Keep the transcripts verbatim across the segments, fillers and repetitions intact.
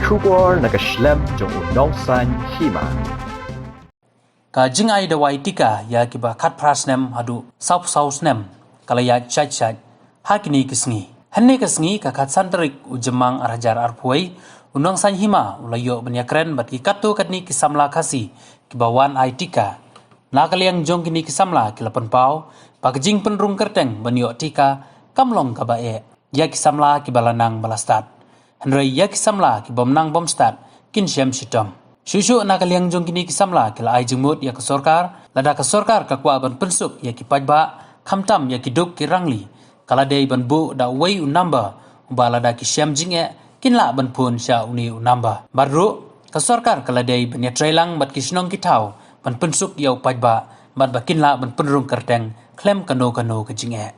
Khubor na ka shlem jong u Nongsaiñ Hima. Ka jingai dawai tika ïa kiba khatphra snem haduh sawphew saw snem ka la ïaid shait-shait ha kine ki sngi. Hynne ka sngi, ka khatsan tarik u Jymmang ar hajar arphew wei, u Nongsaiñ Hima u la ïoh ban ïakren bad ki katto katne ki samla Khasi kiba wan ai tika. Na ka liang jong kine ki samla ki la pynpaw ba ka jingpynrung kyrteng ban ïoh tika kam long kaba eh ïa ki samla kiba la nang ba la stad. Hynrei ïa ki samla ki bym nang bym stad kin shem shitom. Shuh shuh na ka liang jong kine ki samla ki la ai jingmut ïa ka sorkar, lada ka sorkar ka kwah ban pynsuk ïa ki paidbah, khamtam ïa ki duk ki rangli, ka la dei ban buh da uwei u number uba lada ki shem jingeh kin lah ban phone sha une u number. Bad ruh ka sorkar ka la dei ban ïatreilang bad ki shnong ki thaw ban pynsuk ïa u paidbah bad ba kin lah ban pynrung kyrteng khlem kano kano ka jingeh.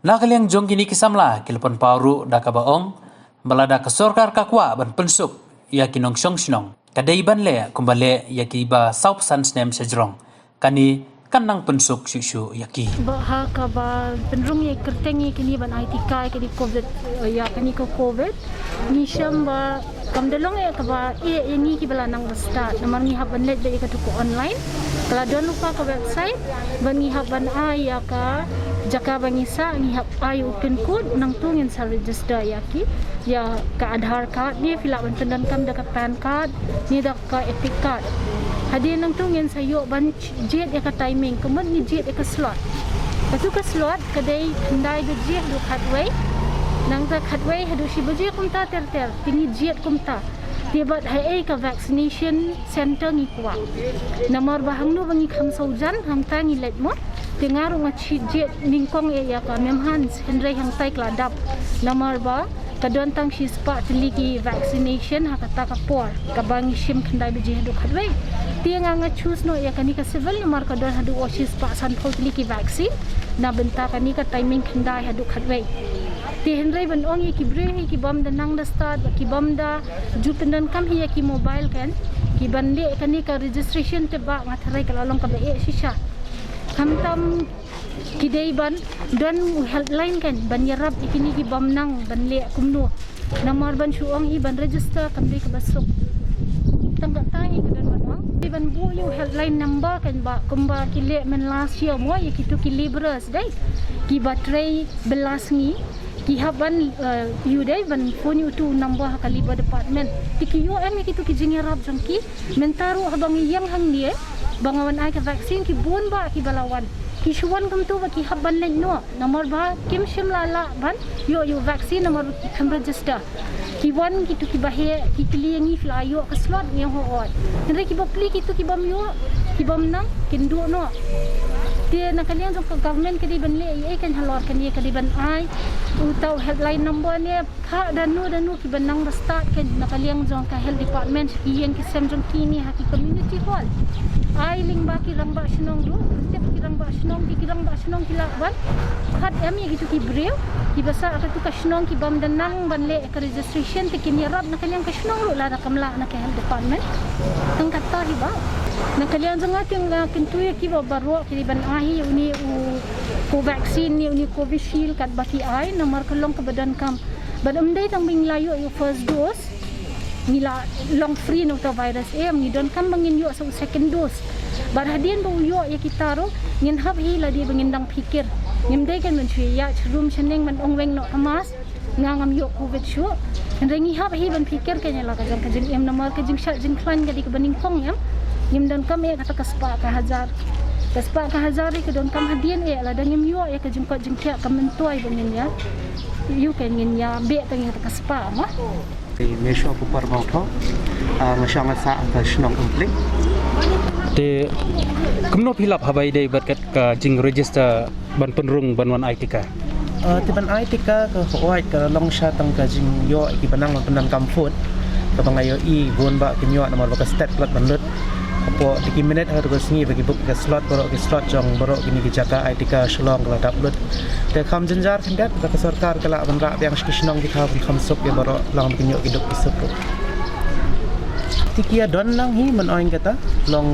Na ka liang jong kine ki samla ki la pynpaw ruh da kaba ong ba lada ka sorkar ka kwah ban pynsuk ïa ki nongshong shnong, ka dei ban leh kumba leh ïa kiba sawphew san snem sha jrong. Kane kan nang pynsuk shuh shuh ïa ki. Ba ha kaba pynrung ïa kyrteng ïa kine ban ai tika ïa kine covid, eh, ïa kine ka covid. Ngi shem ba kam da long eh kaba eh ïa ngi kiba la nang ba stad. Namar ngi hap ban leit beit ïa katu ka online. Ka la don lypa ka website. Ba ngi hap ban ai ïa ka jaka ba ngi sah, ngi hap ai u pin code, nangtu ngin sa register ïa ki. Ïa ka Aadhaar card ne phi lah ban pyndonkam da ka PAN card ne da ka EPIC card. Hadien nangtu ngin sa ïoh ban jied ïa ka timing, ka mut ngi jied ïa ka slot. Katu ka slot ka dei khyndai baje haduh khatwei. Nangta khatwei haduh shi baje kumta ter ter, te ngi jied kumta. Te bad haei ka vaccination center ngi kwah. Namar ba hangno ba ngi kham sawjan, hangta ngi leit mo. Te nga ruh nga jied nyngkong eh ïa ka Mem Hans, hynrei hangtai ka la dap. Namar ba ka don tang shispah tylli ki vaccination ha kata ka por, kaba ngi shim khyndai baje haduh khatwei. Te nga nga choose noh ïa kane ka civil namar ka don haduh shispah sanphew tylli ki vaccine na bynta kane ka timing khyndai haduh khatwei. Te hynrei ban ong ïa ki briew hi ki bym da nang da stad, ki bym da ju pyndonkam hi ïa ki mobile kan, ki ban leh kane ka registration te ba nga tharai ka la long kaba eh shisha. Khamtam ki dei ban don u helpline kan ban ïarap ïa kine ki bym nang ban leh kumno. Namar ban shu ong hi ban register kam dei kaba suk. Tang kata hi ka don ban ong. Dei ban buh ïa u helpline number kan ba kumba ki leh man last year mo ïa kitu ki labourers dei. Kiba trei bylla sngi. Ki hap ban, eh, ïoh dei ban phone ïa utu u number ha ka labour department. Te ki ïoh em ïa kitu ki jingïarap jong ki. Mynta ruh haba ngi ïeng hangne ba nga wan ai ka vaccine ki bun ba kiba la wan. Ki shu wan kumtu ba ki hap ban leit noh. Namar ba kim shym la lah ban ïoh ïa u vaccine namar ba ki khlem register. Ki wan kitu kiba heh ki kylli ïa ngi phi la ïoh ka slot ngi ong hooid. Hynrei ki bapli kitu ki bym ïoh ki bym nang kin duh noh. Te na ka liang jong ka government ka dei ban leh ïa ei kan halor kane ka dei ban ai uta u helpline number ne Phah da nu da nu kiba nang ba stad kan na ka liang jong ka health department sha ki ïing ki sem jong ki ne ha ki community hall. Ai lyngba ki rangbah shnong ruh, tip ki rangbah shnong, ki rangbah shnong ki lah ban khot em ïa kitu ki briew kiba sah ha katu ka shnong ki bym da nang ban leh ka registration te kin ïarap na ka liang ka shnong ruh lada kam lah na ka health department. Tang kata hi ba na ka liang jong nga te nga kyntu ïa kiba baroh ki dei ban ai ïa une u Covaxin ne une u Covishield katba ki ai namar ka long kaba donkam. Bad ym dei tang ba ngi la ïoh ïa u first dose ngi la long free na uta u virus, em, ngi donkam ba ngin ïoh sa u second dose. Bad hadien ba u ïoh ïa kita ruh ngin hap hi lade ba ngin dang phikir. Ngim dei kan ban shu ïaid sharum shaneng ban ong weng noh ka mask nga ngam ïoh covid shuh. Hynrei ngi hap hi ban phikir kan ïa la ka jong ka jingim namar ka jingshad jingkhlaiñ ka dei kaba nyngkong, em. Ngim donkam eh kata ka spah ka hajar. Ka spah ka hajar ka donkam hadien eh lada ngim ïoh ïa ka jingkoit jingkhiah ka myntoi ba ngin ïa ïoh kan ngin ïa beh tang ïa ka spah ma. Te me shu ku par bang tho. Ah, nga shong nga sah ka shnong Umpling. Te kumno phi lap haba ïadei bad kat ka jing register ban pynrung ban wan ai tika? Ah, te ban ai tika ka hooid ka long sha tang ka jingïoh ïa kiba nang ban pyndonkam phone. Kaba nga ïohi bun ba kim ïoh namar ba ka stet palat ban lut. Hapoh te ki minit ha ka sngi ba ki book ka slot baroh ki slot jong baroh kine ki jaka ai tika Shillong ka la dap lut. Te kham jynjar khyndiat ba ka sorkar ka lah ban rah biang sha ki shnong ki thaw ban kham suk ïa baroh lang ba kin ïoh ki duk ki suk ruh. Te ki ïa don lang hi ban ong kata long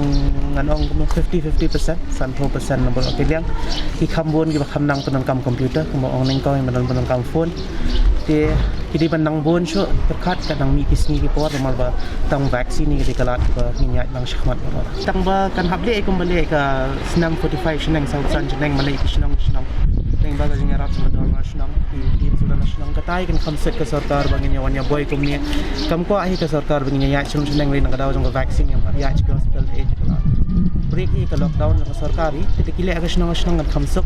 ngan ong kumno fifty fifty percent, sanphew percent na baroh ki liang. Ki kham bun kiba kham nang pyndonkam computer kumba ong nyngkong ïa ba don pyndonkam phone. Te Ki dei ban nang bun shuh pyrkhat, ka nang mih ki sngi ki por, namar ba tang vaccine hi ka dei ka lad ba ngin ïaid lang shakhmat baroh. Tang ba kan hap leh kumba leh ka snem forty-five shaneng, saw san shaneng, mane ki shnong shnong. Teng ba ka jingïarap jong ka dor na shnong, ki team suda na shnong, katai kan kham suk ka sorkar ba ngin ïa wan ïa boi kumne. Kam kwah hi ka sorkar ba ngin ïa ïaid shnong shaneng, lei na ka daw jong ka vaccine, ngim hap ïaid sha ka hospital, eh, ka lad. Break hi ka lockdown jong ka sorkar hi, te ki leh ka shnong shnong kan kham suk.